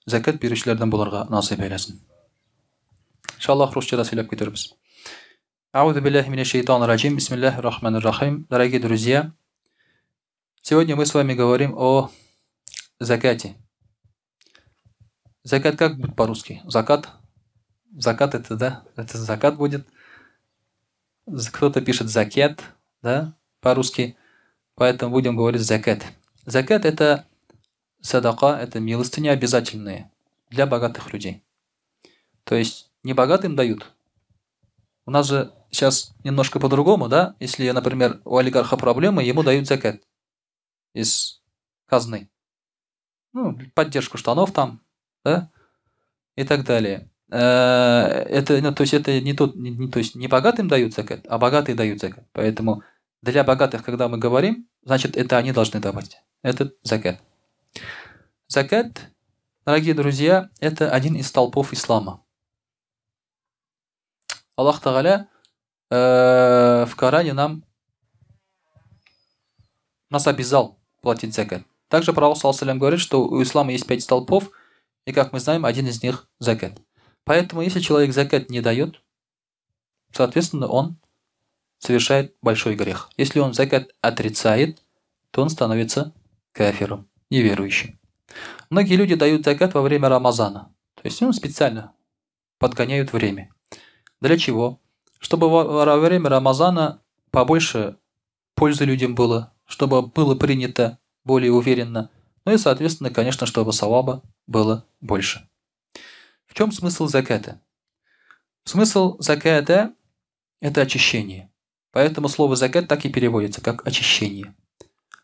зәкят бирүчеләрдән булырга насыйп әйләсен. Иншаллаһ, русча да сөйләп китербез. Ауду билляхи минаш шайтанир раджим. Бисмиллахир рахманир рахим. Дорогие друзья, сегодня мы с вами говорим о закате. Закат как будет по-русски? Закат? Закат это, да? Это закат будет. Кто-то пишет закет, да, по-русски. Поэтому будем говорить закат. Закат это садака, это милостыни обязательные для богатых людей. То есть не богатым дают. У нас же сейчас немножко по-другому, да? Если, например, у олигарха проблемы, ему дают закат из казны. Ну, поддержку штанов там, да? И так далее. Это, ну, то есть это не тот, не, то есть не богатым дают закат, а богатые дают закат. Поэтому для богатых, когда мы говорим, значит, это они должны давать. Это закат. Закат, дорогие друзья, это один из столпов ислама. Аллах Тагаля в Коране нас обязал платить закат. Также пророк саллаллаху алейхи ва саллям говорит, что у ислама есть 5 столпов, и, как мы знаем, один из них закат. Поэтому, если человек закат не дает, соответственно, он совершает большой грех. Если он закат отрицает, то он становится кафиром, неверующим. Многие люди дают закат во время Рамазана. То есть, специально подгоняют время. Для чего? Чтобы во время Рамазана побольше пользы людям было, чтобы было принято более уверенно. Ну и, соответственно, конечно, чтобы саваба было больше. В чем смысл заката? Смысл заката – это очищение. Поэтому слово закат так и переводится, как очищение.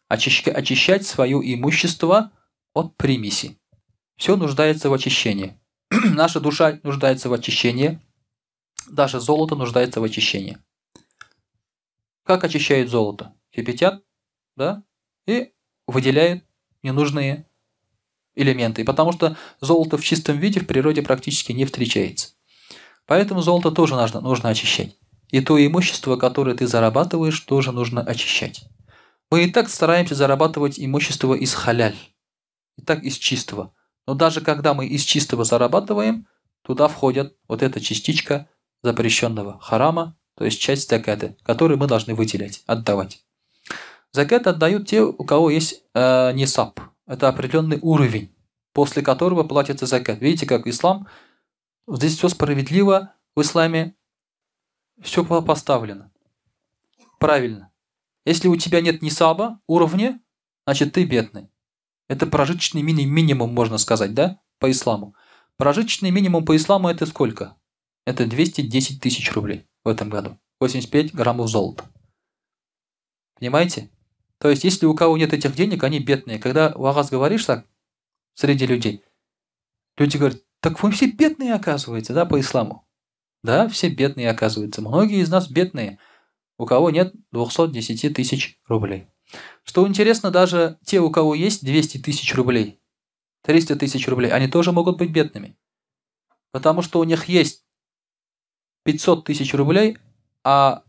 Очищать свое имущество от примеси. Все нуждается в очищении. Наша душа нуждается в очищении. Даже золото нуждается в очищении. Как очищают золото? Кипятят, да, и выделяют ненужные элементы. Потому что золото в чистом виде в природе практически не встречается. Поэтому золото тоже нужно очищать. И то имущество, которое ты зарабатываешь, тоже нужно очищать. Мы и так стараемся зарабатывать имущество из халяль, и так из чистого. Но даже когда мы из чистого зарабатываем, туда входит вот эта частичка запрещенного харама, то есть часть заката, которую мы должны выделять, отдавать. Закат отдают те, у кого есть нисаб. Это определенный уровень, после которого платится закат. Видите, как ислам, здесь все справедливо в исламе, все поставлено. Правильно. Если у тебя нет нисаба, уровня, значит ты бедный. Это прожиточный минимум, можно сказать, да, по исламу. Прожиточный минимум по исламу это сколько? Это 210 тысяч рублей в этом году. 85 граммов золота. Понимаете? То есть, если у кого нет этих денег, они бедные. Когда вагаз говоришь так среди людей, люди говорят, так вы все бедные, оказывается, да, по исламу. Да, все бедные, оказывается. Многие из нас бедные, у кого нет 210 тысяч рублей. Что интересно, даже те, у кого есть 200 тысяч рублей, 300 тысяч рублей, они тоже могут быть бедными. Потому что у них есть 500 тысяч рублей, а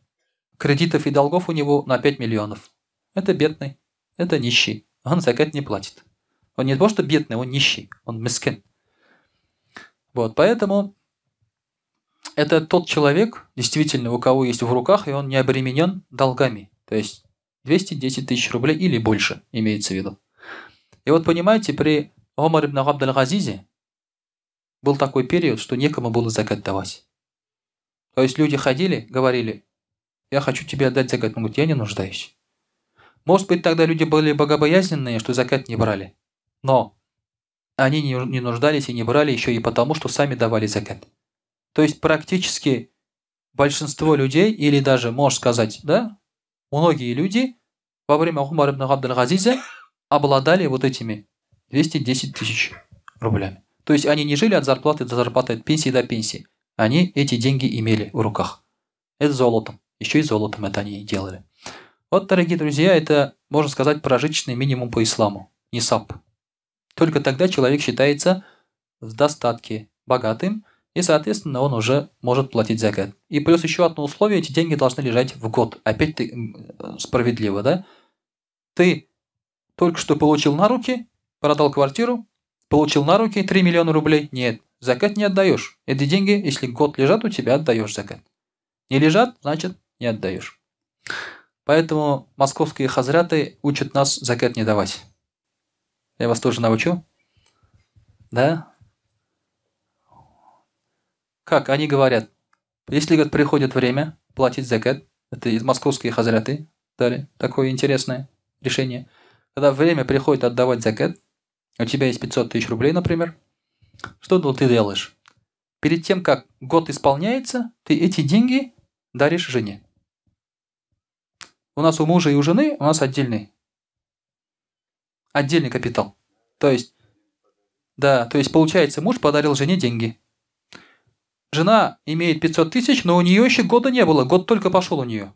кредитов и долгов у него на 5 миллионов. Это бедный, это нищий. Он закат не платит. Он не просто бедный, он нищий, он мискин. Вот, поэтому это тот человек, действительно, у кого есть в руках, и он не обременен долгами. То есть 210 тысяч рублей или больше, имеется в виду. И вот понимаете, при Омаре ибн Абд аль-Азизе был такой период, что некому было закат давать. То есть люди ходили, говорили, я хочу тебе отдать закат. Он говорит, я не нуждаюсь. Может быть, тогда люди были богобоязненные, что закат не брали. Но они не нуждались и не брали еще и потому, что сами давали закат. То есть практически большинство людей, или даже, можно сказать, да, многие люди во время Умара ибн Абд аль-Азиза обладали вот этими 210 тысяч рублями. То есть они не жили от зарплаты до зарплаты, от пенсии до пенсии. Они эти деньги имели в руках. Это золотом. Еще и золотом это они делали. Вот, дорогие друзья, это, можно сказать, прожиточный минимум по исламу. Нисаб. Только тогда человек считается в достатке, богатым, и, соответственно, он уже может платить закат. И плюс еще одно условие, эти деньги должны лежать в год. Опять ты справедливо, да? Ты только что получил на руки, продал квартиру, получил на руки 3 миллиона рублей. Нет, закат не отдаешь. Эти деньги, если год лежат у тебя, отдаешь закат. Не лежат, значит, не отдаешь. Поэтому московские хазраты учат нас закят не давать. Я вас тоже научу. Да? Как они говорят? Если, говорят, приходит время платить закят, это из московские хазраты дали такое интересное решение. Когда время приходит отдавать закят, у тебя есть 500 тысяч рублей, например, что ты делаешь? Перед тем, как год исполняется, ты эти деньги даришь жене. У нас у мужа и у жены у нас отдельный капитал. То есть, да, то есть получается, муж подарил жене деньги. Жена имеет 500 тысяч, но у нее еще года не было, год только пошел у нее.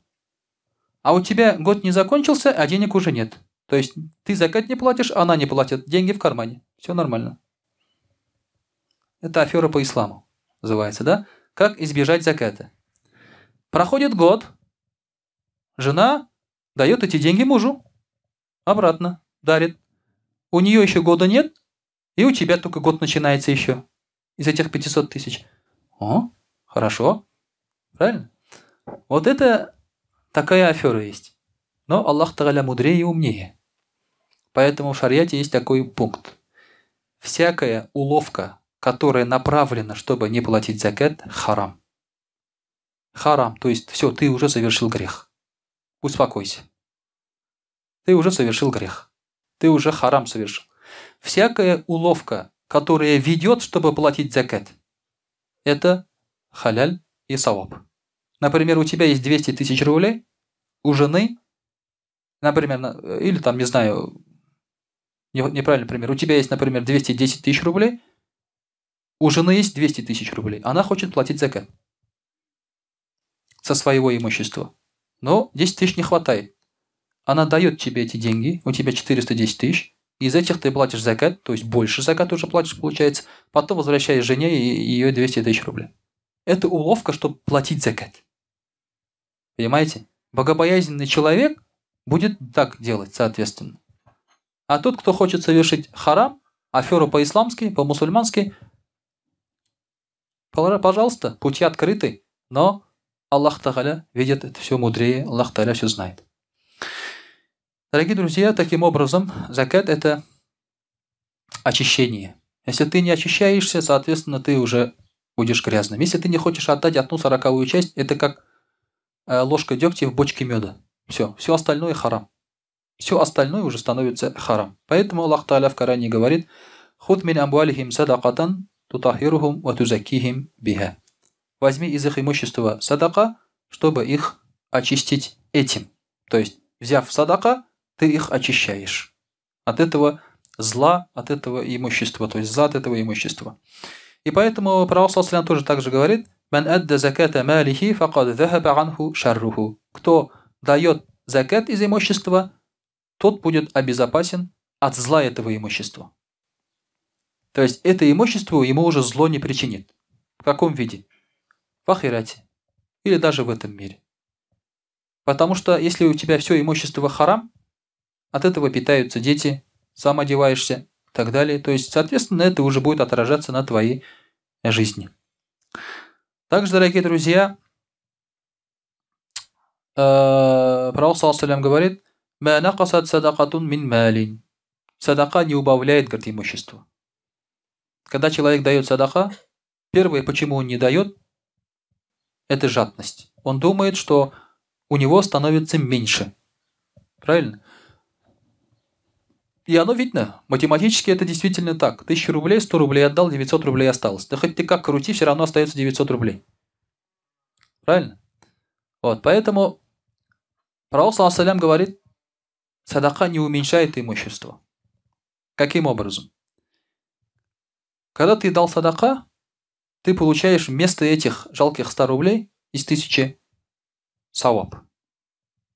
А у тебя год не закончился, а денег уже нет. То есть ты закят не платишь, она не платит, деньги в кармане. Все нормально. Это афера по исламу называется, да? Как избежать закята? Проходит год, жена дает эти деньги мужу. Обратно дарит. У нее еще года нет, и у тебя только год начинается еще. Из этих 500 тысяч. О, хорошо. Правильно? Вот это такая афера есть. Но Аллах Тааля мудрее и умнее. Поэтому в шариате есть такой пункт. Всякая уловка, которая направлена, чтобы не платить закят, харам. Харам, то есть все, ты уже совершил грех. Успокойся. Ты уже совершил грех. Ты уже харам совершил. Всякая уловка, которая ведет, чтобы платить закят, это халяль и саваб. Например, у тебя есть 200 тысяч рублей, у жены, например, или там, не знаю, неправильный пример, у тебя есть, например, 210 тысяч рублей, у жены есть 200 тысяч рублей, она хочет платить закят со своего имущества, но 10 тысяч не хватает. Она дает тебе эти деньги, у тебя 410 тысяч, из этих ты платишь закят, то есть больше закат уже платишь, получается, потом возвращаешь жене ее 200 тысяч рублей. Это уловка, чтобы платить закят. Понимаете? Богобоязненный человек будет так делать, соответственно. А тот, кто хочет совершить харам, аферу по-исламски, по-мусульмански, пожалуйста, пути открыты, но Аллах Тааля видит это все мудрее, Аллах Тааля все знает. Дорогие друзья, таким образом, закят – это очищение. Если ты не очищаешься, соответственно, ты уже будешь грязным. Если ты не хочешь отдать 1/40 часть, это как ложка дегтя в бочке меда. Все, все остальное харам. Все остальное уже становится харам. Поэтому Аллах Тааля в Коране говорит: «Худ мин амвалихим садакатан тутахирухум ва тузаккихим биха». Возьми из их имущества садака, чтобы их очистить этим. То есть, взяв садака, ты их очищаешь от этого зла, от этого имущества, то есть зла от этого имущества. И поэтому пророк саллаллаху алейхи ва саллям тоже так же говорит: «Ман адда заката малихи факад захаба анху шарруху». Кто дает закат из имущества, тот будет обезопасен от зла этого имущества. То есть это имущество ему уже зло не причинит. В каком виде? В ахирате. Или даже в этом мире. Потому что если у тебя все имущество харам, от этого питаются дети, сам одеваешься и так далее. То есть, соответственно, это уже будет отражаться на твоей жизни. Также, дорогие друзья, пророк саллаллаху алейхи ва саллям говорит: «Ма накасат садакатун мин малин». Садака не убавляет, говорит, имущество. Когда человек дает садака, первое, почему он не дает, это жадность. Он думает, что у него становится меньше. Правильно? И оно видно. Математически это действительно так. 1000 рублей, 100 рублей отдал, 900 рублей осталось. Да хоть ты как крути, все равно остается 900 рублей. Правильно? Вот, поэтому пророк саллаллаху алейхи ва саллям говорит, садака не уменьшает имущество. Каким образом? Когда ты дал садака, ты получаешь вместо этих жалких 100 рублей из 1000 саваб.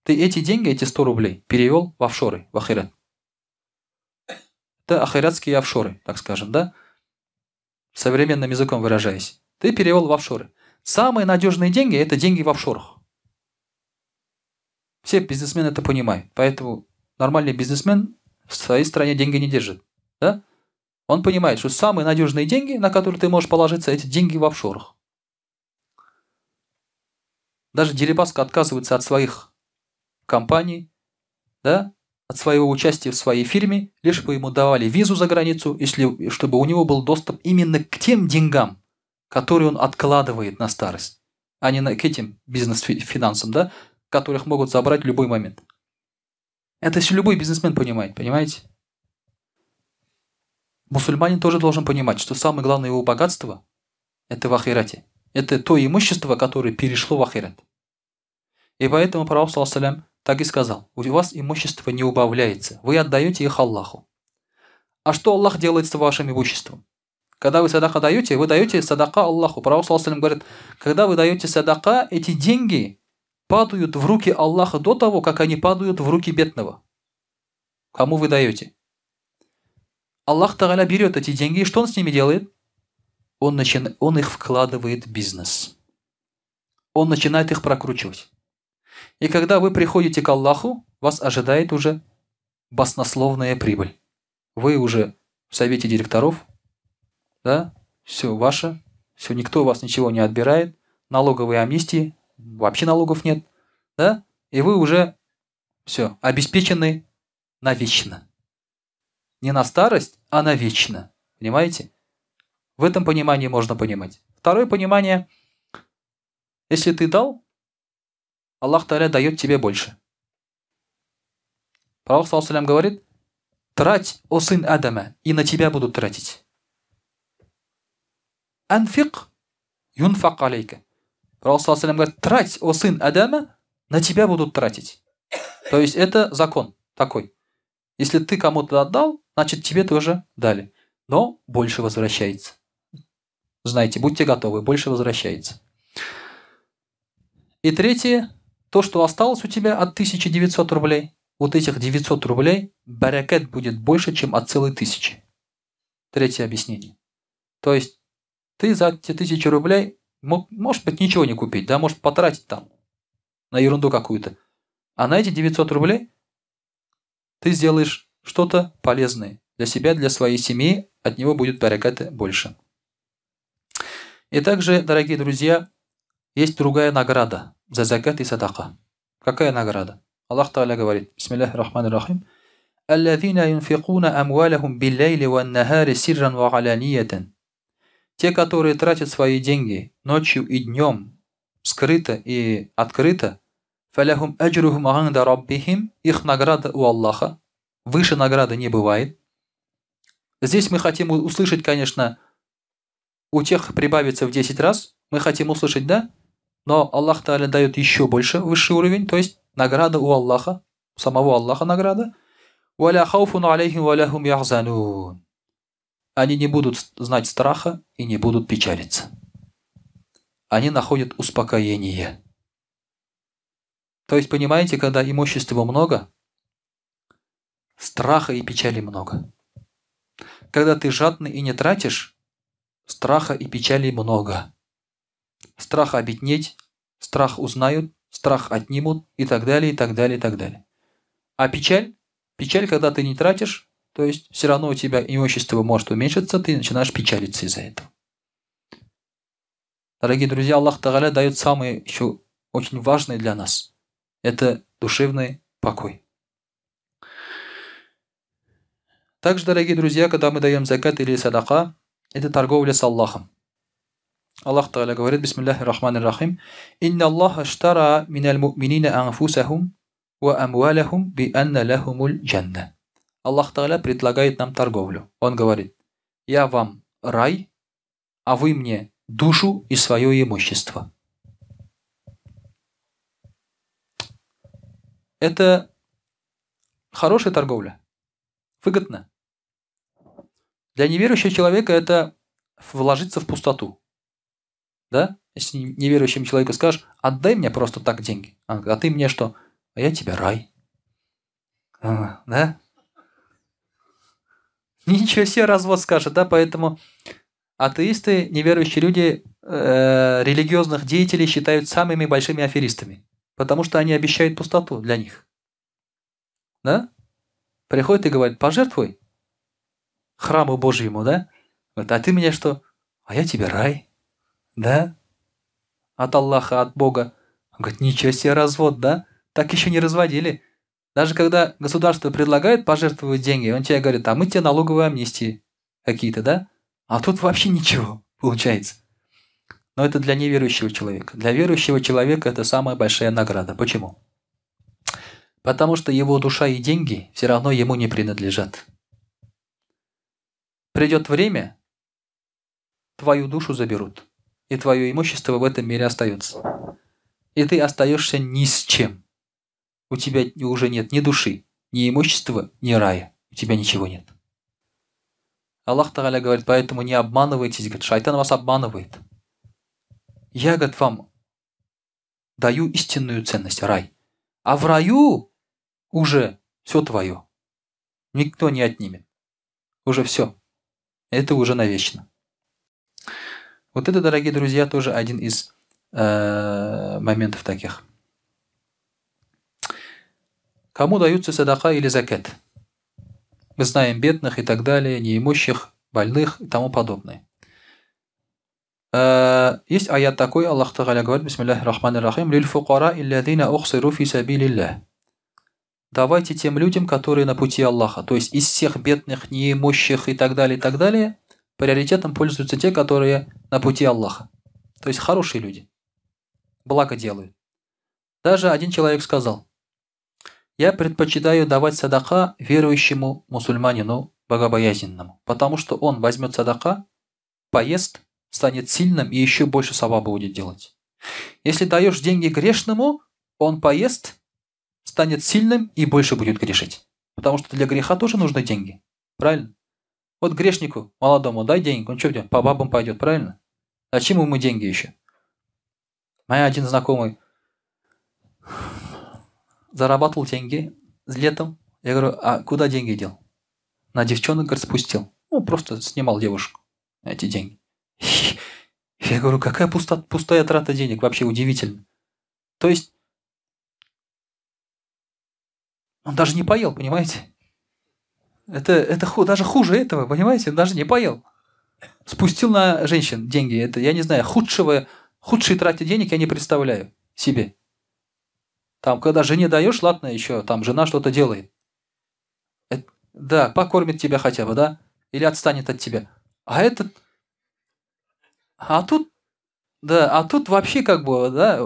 Ты эти деньги, эти 100 рублей, перевел в офшоры, в ахират. Это ахиратские офшоры, так скажем, да? Современным языком выражаясь. Ты перевел в офшоры. Самые надежные деньги – это деньги в офшорах. Все бизнесмены это понимают. Поэтому нормальный бизнесмен в своей стране деньги не держит. Да? Он понимает, что самые надежные деньги, на которые ты можешь положиться, это деньги в офшорах. Даже Дерипаска отказывается от своих компаний, да, от своего участия в своей фирме, лишь бы ему давали визу за границу, если, чтобы у него был доступ именно к тем деньгам, которые он откладывает на старость, а не к этим бизнес-финансам, да, которых могут забрать в любой момент. Это если любой бизнесмен понимает, понимаете? Мусульманин тоже должен понимать, что самое главное его богатство – это в ахирате. Это то имущество, которое перешло в ахират. И поэтому Пророк, саллаллаху алейхи, так и сказал: у вас имущество не убавляется, вы отдаете их Аллаху. А что Аллах делает с вашим имуществом? Когда вы садака даете, вы даете садака Аллаху. Пророк, саллаллаху алейхи, говорит, когда вы даете садака, эти деньги падают в руки Аллаха до того, как они падают в руки бедного. Кому вы даете? Аллах Тааля берет эти деньги, и что он с ними делает? Он их вкладывает в бизнес. Он начинает их прокручивать. И когда вы приходите к Аллаху, вас ожидает уже баснословная прибыль. Вы уже в совете директоров, да, все ваше, все, никто у вас ничего не отбирает, налоговые амнистии, вообще налогов нет, да, и вы уже все, обеспечены навечно. Не на старость, а навечно. Понимаете? В этом понимании можно понимать. Второе понимание, если ты дал, Аллах Тааля дает тебе больше. Пророк, саллаллаху алейхи, говорит, трать, о сын Адама, и на тебя будут тратить. Анфик юнфак алейка. Пророк, саллаллаху алейхи, говорит, трать, о сын Адама, на тебя будут тратить. То есть это закон такой. Если ты кому-то отдал, значит тебе тоже дали. Но больше возвращается. Знаете, будьте готовы, больше возвращается. И третье, то, что осталось у тебя от 1900 рублей, вот этих 900 рублей, баракат будет больше, чем от целой тысячи. Третье объяснение. То есть ты за эти 1000 рублей мог, может быть, ничего не купить, да, может потратить там на ерунду какую-то. А на эти 900 рублей ты сделаешь что-то полезное для себя, для своей семьи, от него будет бараката больше. И также, дорогие друзья, есть другая награда за закат и садака. Какая награда? Аллах Тааля говорит, бисмиллахи рахмани рахим, «Аллазина юнфикуна амвалахум биллейли ван-нахари сирран ва аланиятан». Те, которые тратят свои деньги ночью и днем, скрыто и открыто, фаляхум аджрухум анда раббихим, их награда у Аллаха, выше награды не бывает. Здесь мы хотим услышать, конечно, у тех прибавится в 10 раз, мы хотим услышать, да? Но Аллах Тааля дает еще больше, высший уровень, то есть награда у Аллаха, у самого Аллаха награда. Валя хауфун алейхим валя хум яхзанун. Они не будут знать страха и не будут печалиться. Они находят успокоение. То есть, понимаете, когда имущества много, страха и печали много. Когда ты жадный и не тратишь, страха и печали много. Страх обеднеть, страх узнают, страх отнимут и так далее, и так далее, и так далее. А печаль? Печаль, когда ты не тратишь, то есть все равно у тебя имущество может уменьшиться, ты начинаешь печалиться из-за этого. Дорогие друзья, Аллах Тааля дает самое еще очень важное для нас. Это душевный покой. Также, дорогие друзья, когда мы даем закат или садака, это торговля с Аллахом. Аллах Тааля говорит, бисмиллахи рахмани рахим, «Инна Аллаха штара миналь му'минина анфусахум ва амвалахум би анна лахумуль джанна». Аллах Тааля предлагает нам торговлю. Он говорит, я вам рай, а вы мне душу и свое имущество. Это хорошая торговля. Выгодно. Для неверующего человека это вложиться в пустоту. Да? Если неверующему человеку скажешь, отдай мне просто так деньги. Он говорит, а ты мне что? А я тебе рай. А, да? Ничего себе развод скажет, да? Поэтому атеисты, неверующие люди, религиозных деятелей считают самыми большими аферистами. Потому что они обещают пустоту для них. Да? Приходит и говорит, пожертвуй храму Божьему, да? Говорит, а ты мне что? А я тебе рай. Да? От Аллаха, от Бога. Он говорит, ничего себе развод, да? Так еще не разводили. Даже когда государство предлагает пожертвовать деньги, он тебе говорит, а мы тебе налоговые амнистии какие-то, да? А тут вообще ничего получается. Но это для неверующего человека. Для верующего человека это самая большая награда. Почему? Потому что его душа и деньги все равно ему не принадлежат. Придет время, твою душу заберут, и твое имущество в этом мире остается. И ты остаешься ни с чем. У тебя уже нет ни души, ни имущества, ни рая. У тебя ничего нет. Аллах Тааля говорит, поэтому не обманывайтесь, говорит, шайтан вас обманывает. Я, говорит, вам даю истинную ценность, рай. А в раю уже все твое. Никто не отнимет. Уже все. Это уже навечно. Вот это, дорогие друзья, тоже один из моментов таких. Кому даются садака или закят? Мы знаем бедных и так далее, неимущих, больных и тому подобное. Есть аят такой, Аллах Тааля говорит, бисмиллахи рахмани рахим, «Лиль фукара илладзина ухсиру фи сабилиллах». Давайте тем людям, которые на пути Аллаха, то есть из всех бедных, неимущих и так далее, приоритетом пользуются те, которые на пути Аллаха. То есть хорошие люди, благо делают. Даже один человек сказал, я предпочитаю давать садака верующему мусульманину, богобоязненному, потому что он возьмет садака, поест, станет сильным и еще больше саваба будет делать. Если даешь деньги грешному, он поест, станет сильным и больше будет грешить. Потому что для греха тоже нужны деньги. Правильно? Вот грешнику молодому дай денег, он что делает? По бабам пойдет, правильно? Зачем ему деньги еще? Моя один знакомый зарабатывал деньги летом. Я говорю, а куда деньги дел? На девчонок, говорит, спустил. Ну, просто снимал девушку эти деньги. Я говорю, какая пустая трата денег, вообще удивительно. То есть, он даже не поел, понимаете? Это даже хуже этого, понимаете? Он даже не поел. Спустил на женщин деньги. Это, я не знаю, худшей траты денег я не представляю себе. Там, когда жене даешь, ладно, еще, там жена что-то делает. Это, да, покормит тебя хотя бы, да? Или отстанет от тебя. А этот... А тут, да, а тут вообще как бы, да,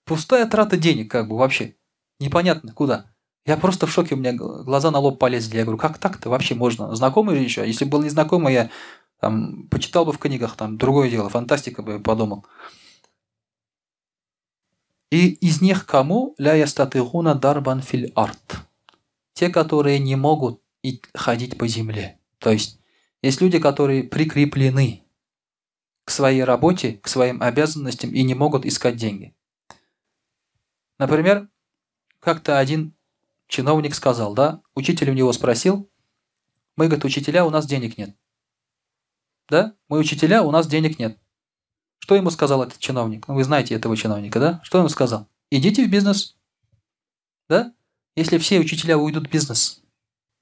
пустая трата денег как бы вообще. Непонятно куда. Я просто в шоке, у меня глаза на лоб полезли. Я говорю, как так-то вообще можно? Знакомый же еще? Если бы был незнакомый, я там почитал бы в книгах, там другое дело, фантастика бы подумал. И из них кому? Ля ястатигуна дарбан филь арт. Те, которые не могут ходить по земле. То есть, есть люди, которые прикреплены к своей работе, к своим обязанностям и не могут искать деньги. Например, как-то один чиновник сказал, да, учитель у него спросил, мы, говорит, учителя, у нас денег нет. Да, мы учителя, у нас денег нет. Что ему сказал этот чиновник? Ну, вы знаете этого чиновника, да? Что он ему сказал? Идите в бизнес. Да? Если все учителя уйдут в бизнес,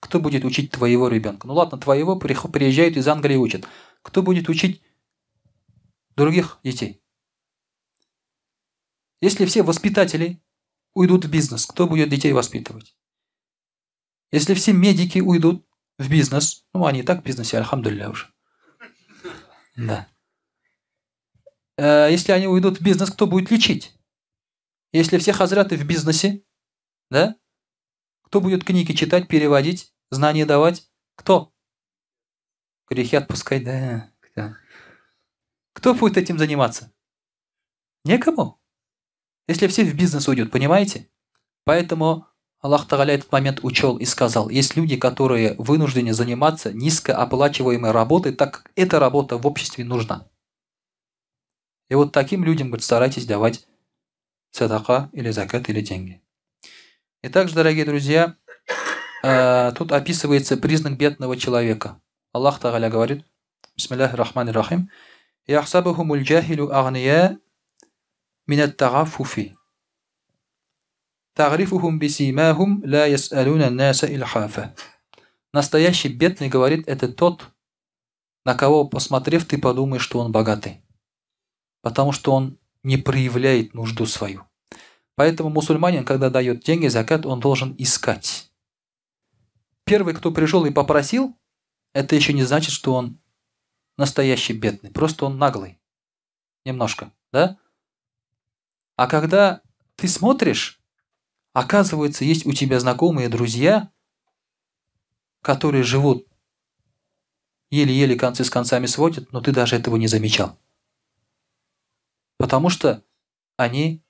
кто будет учить твоего ребенка? Ну ладно, твоего приезжают из Англии и учат. Кто будет учить других детей? Если все воспитатели уйдут в бизнес, кто будет детей воспитывать? Если все медики уйдут в бизнес, ну они и так в бизнесе, альхамдулилля уже. Да. Если они уйдут в бизнес, кто будет лечить? Если все хазраты в бизнесе, да? Кто будет книги читать, переводить, знания давать? Кто? Грехи отпускать, да. Кто будет этим заниматься? Некому. Если все в бизнес уйдут, понимаете? Поэтому Аллах Тааля этот момент учел и сказал, есть люди, которые вынуждены заниматься низкооплачиваемой работой, так как эта работа в обществе нужна. И вот таким людям, говорит, старайтесь давать садака или закат или деньги. И также, дорогие друзья, тут описывается признак бедного человека. Аллах Тааля говорит, бисмиллахи рахмани рахим, «Яхсабухумуль джахилю агния минат тагафуфи, тагрифухум бисимахум ла яс'алуна наса ильхафа». Настоящий бедный, говорит, это тот, на кого, посмотрев, ты подумаешь, что он богатый. Потому что он не проявляет нужду свою. Поэтому мусульманин, когда дает деньги, закят, он должен искать. Первый, кто пришел и попросил, это еще не значит, что он настоящий бедный. Просто он наглый. Немножко, да? А когда ты смотришь, оказывается, есть у тебя знакомые, друзья, которые живут, еле-еле концы с концами сводят, но ты даже этого не замечал. Потому что они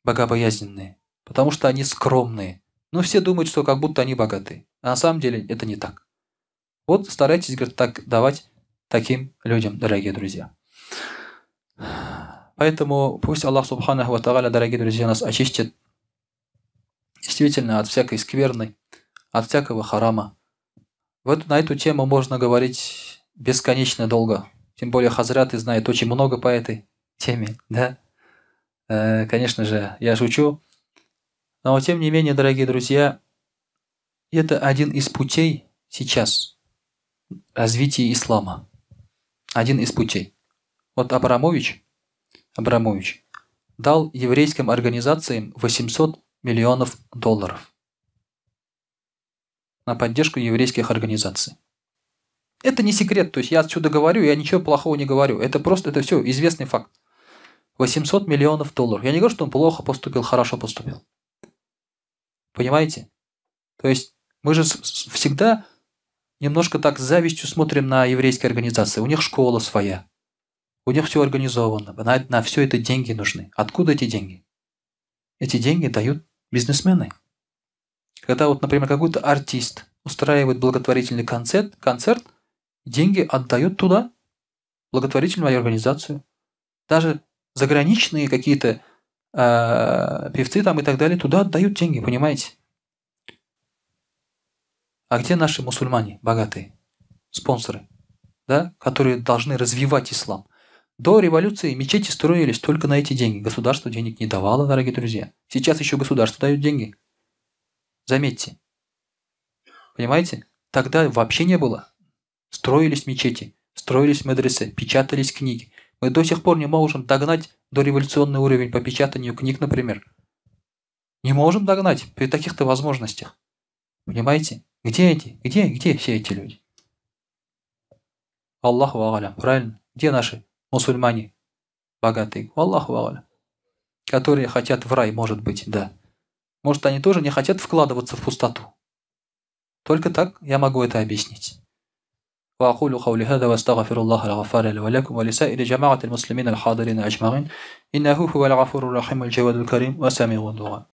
богобоязненные, потому что они скромные. Но все думают, что как будто они богатые. А на самом деле это не так. Вот старайтесь, говорит, так давать таким людям, дорогие друзья. Поэтому пусть Аллах سبحانه وتعالى, дорогие друзья, нас очистит действительно от всякой скверны, от всякого харама. Вот на эту тему можно говорить бесконечно долго. Тем более хазраты знают очень много по этой теме, да? Конечно же, я шучу. Но тем не менее, дорогие друзья, это один из путей сейчас развития ислама. Один из путей. Вот Абрамович дал еврейским организациям 800 миллионов долларов на поддержку еврейских организаций. Это не секрет, то есть я отсюда говорю, я ничего плохого не говорю. Это просто, это все известный факт. 800 миллионов долларов. Я не говорю, что он плохо поступил, хорошо поступил. Понимаете? То есть мы же всегда немножко так с завистью смотрим на еврейские организации. У них школа своя. У них все организовано. На все это деньги нужны. Откуда эти деньги? Эти деньги дают бизнесмены. Когда вот, например, какой-то артист устраивает благотворительный концерт, деньги отдают туда, благотворительную организацию. Даже заграничные какие-то певцы там и так далее туда отдают деньги, понимаете? А где наши мусульмане богатые, спонсоры, да, которые должны развивать ислам? До революции мечети строились только на эти деньги. Государство денег не давало, дорогие друзья. Сейчас еще государство дает деньги. Заметьте. Понимаете? Тогда вообще не было. Строились мечети, строились медресе, печатались книги. Мы до сих пор не можем догнать дореволюционный уровень по печатанию книг, например. Не можем догнать при таких-то возможностях. Понимаете? Где эти? Где все эти люди? الله أعلم, правильно? Где наши мусульмане богатые? الله أعلم. Которые хотят в рай, может быть, да. Может, они тоже не хотят вкладываться в пустоту. Только так я могу это объяснить. وأقول قولي هذا وأستغفر الله الغفار لي ولكم ولسائر جماعة المسلمين الحاضرين أجمعين إنه هو الغفور الرحيم الجواد الكريم وسميع الدعاء.